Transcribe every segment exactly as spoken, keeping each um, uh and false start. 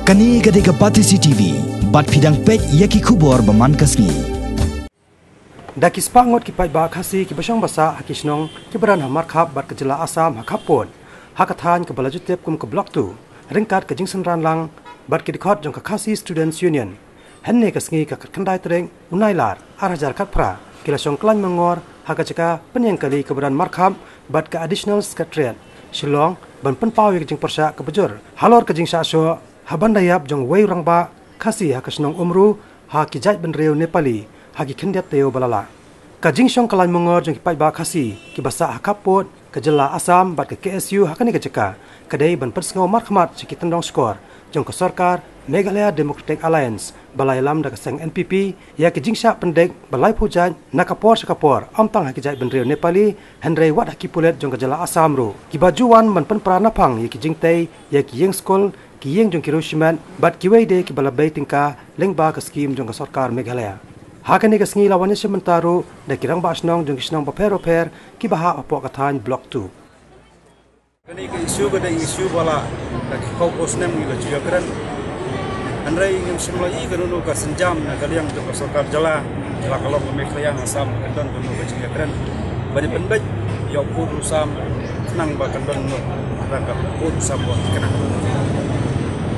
Kane ka dei ka Batesi T V, bad phi dang peit ïa ki khubor ba man ka sngi. Da ki spah ngut ki paidbah Khasi kiba shong ba sah ha ki shnong kiba don ha Markhap bad ka jylla Assam ha khappud, ha ka thaiñ kaba la ju tip kum ka Block two, ryngkat ka jingsynran lang bad ki dkhot jong ka Khasi Students Union. Hynne ka sngi ka khatkhyndai tarik u Nailar ar hajar khatphra, ki la shong khlaiñ mangor ha ka jaka pynïeng kali kaba don Markhap bad ka Additional Secretariat Shillong, ban pynpaw ïa ka jingpyrshah kaba jur halor ka jingshah shoh ha ban da ïap jong uwei u rangbah Khasi ha ka shnong Umru ha ki jaitbynriew Nepali ha ki khyndiat taïew ba la lah. Ka jingshong khlaiñ mangor jong ki paidbah Khasi kiba sah ha khappud ka jylla Assam bad ka K S U ha kane ka jaka, ka dei ban pynsngew markhmat sha ki tyndong shkor jong ka sorkar Meghalaya Democratic Alliance ba la ïalam da ka seng N P P ïa ki jingshah pyndik ba laiphew jait na ka por sha ka por, ym tang ha ki jaitbynriew Nepali, hynrei wat ha ki pulit jong ka jylla Assam ruh, kiba ju wan ban pynpra naphang ïa ki jingtei ïa ki ïing skul, ki ïing jong ki riew shimet bad kiwei de kiba la bei tyngka lyngba ka skim jong ka sorkar Meghalaya. Ha kane ka sngi la wan ïashim bynta ruh da ki rangbah shnong jong ki shnong bapher bapher kiba hap hapoh ka thaiñ Block two. Kane ka issue ka dei issue ba la, da ki khawphew snem ngi la ju ïakren. Hynrei ngim shym la i kano kano ka sienjam na ka liang jong ka sorkar jylla. Jylla ka long ka Meghalaya, Assam kan don kano ka jingïakren. Ba dei pynbeit ïa u pud u sam, khnang ba kan don noh da ka pud u sam ba khnang.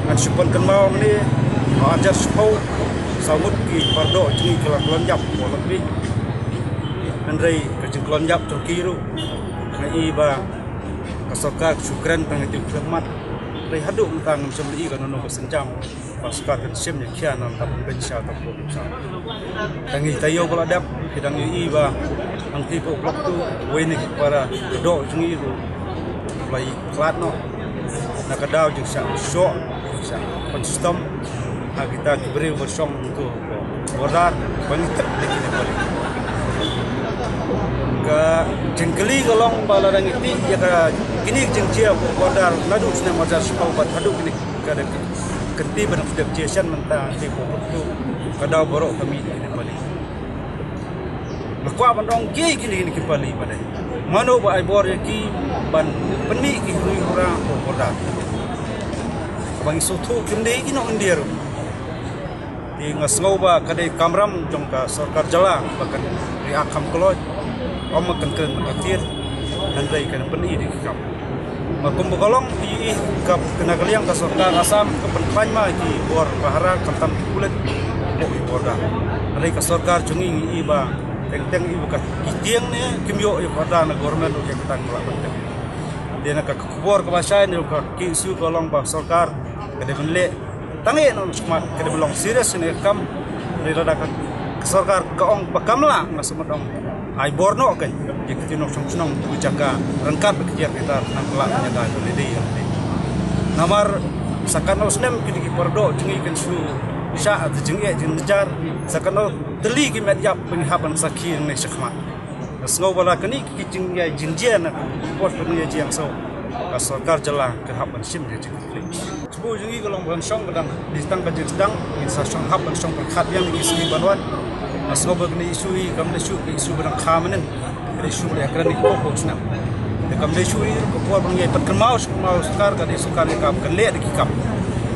Ngan shu pynkynmaw hangne, ha ar hajar shiphew, saw ngut ki pardoh jong ngi ki la kloi ïap, ki la phi. Hynrei ka jingkloi ïap jong ki ruh, nga i ba ka sorkar shu kren tang ïa ki khyllipmat. Hynrei haduh mynta ngim shym la i kano kano ka sienjam ba sorkar kan shim ïa ki, na ka bynta sha ka pud u sam. Tang ïa taïew ba la dep, ki dang ïohi ba hangtei hapoh Block two, uwei na ki para doh jong ngi ruh u la ïa khlad noh na ka daw jingshah shoh, jingshah pynshitom ha kita ki briew ba shong hangto border, ba ngi tip ïa ki Nepali. Ka jingkylli ka long ba lada ngi tip ïa ka kine ki jingjia hapoh border naduh snem ar hajar shiphew bad haduh kine, ka dei ka kynti ba dang sdang jia shen mynta, te ko tu ka daw baroh ka mih ïa ki Nepali. Nga kwah ban ong kiei kine, kine ki Nepali ba dei, mano ba ai bor ïa ki ban pynmih ki huri hura hapoh border? Ba ngi sngewthuh kim dei ki nong India ruh. Te nga sngew ba ka dei kamram jong ka sorkar jylla ba kan react kham kloi. Ym kan kren ka tied, hynrei kan pyni da ki kam. Nga kumba ka long, i, i, ka, na ka liang ka sorkar Assam ka pynkhlaiñ ma ki bor pahara, khamtam ki pulit hapoh ki border. Hynrei ka sorkar jong ngi, ngi i ba teng teng i ba ka, ki tieng ne kim ïoh ïa ka order na government ruh, ïa ka tang ba lah ban teng. Te na ka khubor kaba shai ne ka, ki issue ka long ba sorkar ka dei ban leh tang ïa, nong smat ka dei ban long serious ne ka kam. Hynrei lada ka, ka sorkar ka ong ba kam lah, nga sngewbha ong ai bor noh ka ïa ka, ki nongshong shnong ki jaka ryngkat bad ki jaka kita, nang ka lah ïa ka dei, dei. Namar sa katno snem kine ki pardoh jong ngi kan shu shah da jingeh jingjar, sa katno tylli ki met ïap ba ngi hap ban sakhi nangne shakhmat. Nga sngew ba la kane ki jingïa jingjia na ka por kane ka jingïaseng, ka sorkar jylla ka hap ban shim ïa jingkitkhlieh. Shu jong ngi ka long ban shong, ka dang dei tang ka jingsdang, ngin sa shong, hap ban shong pyrkhat biang ïa ki sngi ban wan. Nga sngew ba kane issue hi kam dei issue, ka issue ba dang kha mynnin, ka dei issue ba la ïakren ïa ki hynñiew snem. Te kam dei issue hi ka por ba ngi ïa pynkynmaw, pynkynmaw sorkar, ka dei sorkar ïa ka, kan leh da ki kam.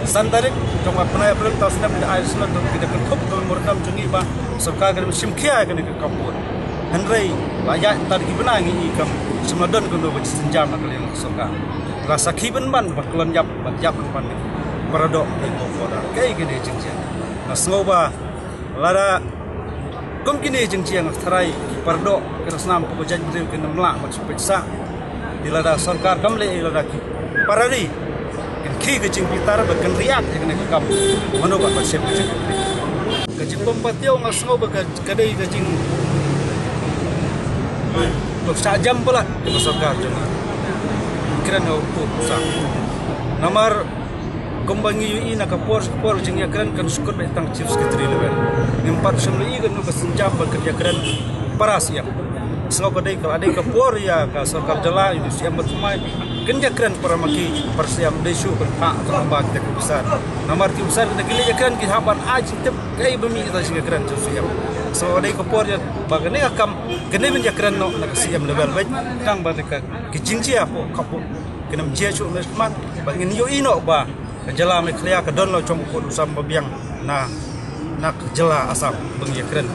San tarik jong u bnai April ta snem, da ai snem, da ki da kynthup ka memorandum jong ngi ba sorkar ka dei ban shim khia ïa kane ka kam bor. Hynrei la ïaid mynta da ki bnai ngi i kam shym la don kano ka jingsienjam na ka liang sorkar. La sakhi pynban ba kloi ïap, ba ïap pynban ïa ki para doh hapoh border. Kaei kane ka jingjia? Nga sngew ba lada kum kine ki jingjia, nga tharai ki para doh, ki la snam hapoh ka jaitbynriew kin ym lah ban shu peit sah. Te lada sorkar kam leh, lada ki para ri kin khie ka jingbitar ba kan react ïa kane ka kam, mano ba kan shim ka jingbitar? Ka jingbym pat ïoh, nga sngew ba ka, ka dei ka jing, ba shah jam palat ka sorkar jong ngi. Kren ïa u pud u sam. Namar kumba ngi ïohi na ka por sha ka por, jingïakren kan shu kut beit tang chief secretary level. Ngim pat shym la i kano ka sienjam ba kan ïakren para siem. Sngew ka dei ka, la dei ka por ïa ka sorkar jylla, ïa u C M ba thymmai, kin ïakren para ma ki para siem, dei shuh ban phah tang ba kita ki officer. Namar ki officer kita ki leit ïakren ki hap ban ai jingtip kaei ba mih na ka jingïakren jong u C M. Sngew ka dei ka por ïa ba kane ka kam kan dei ban ïakren noh na ka C M level beit, tang ba ka, ki jingjia hapoh khappud kin ym jia shuh na shakhmat, ba ngin ïohi noh ba Ka jylla Meghalaya ka don la u chong u kut u sam ba biang na na ka jylla Assam ba ngi ïa kren.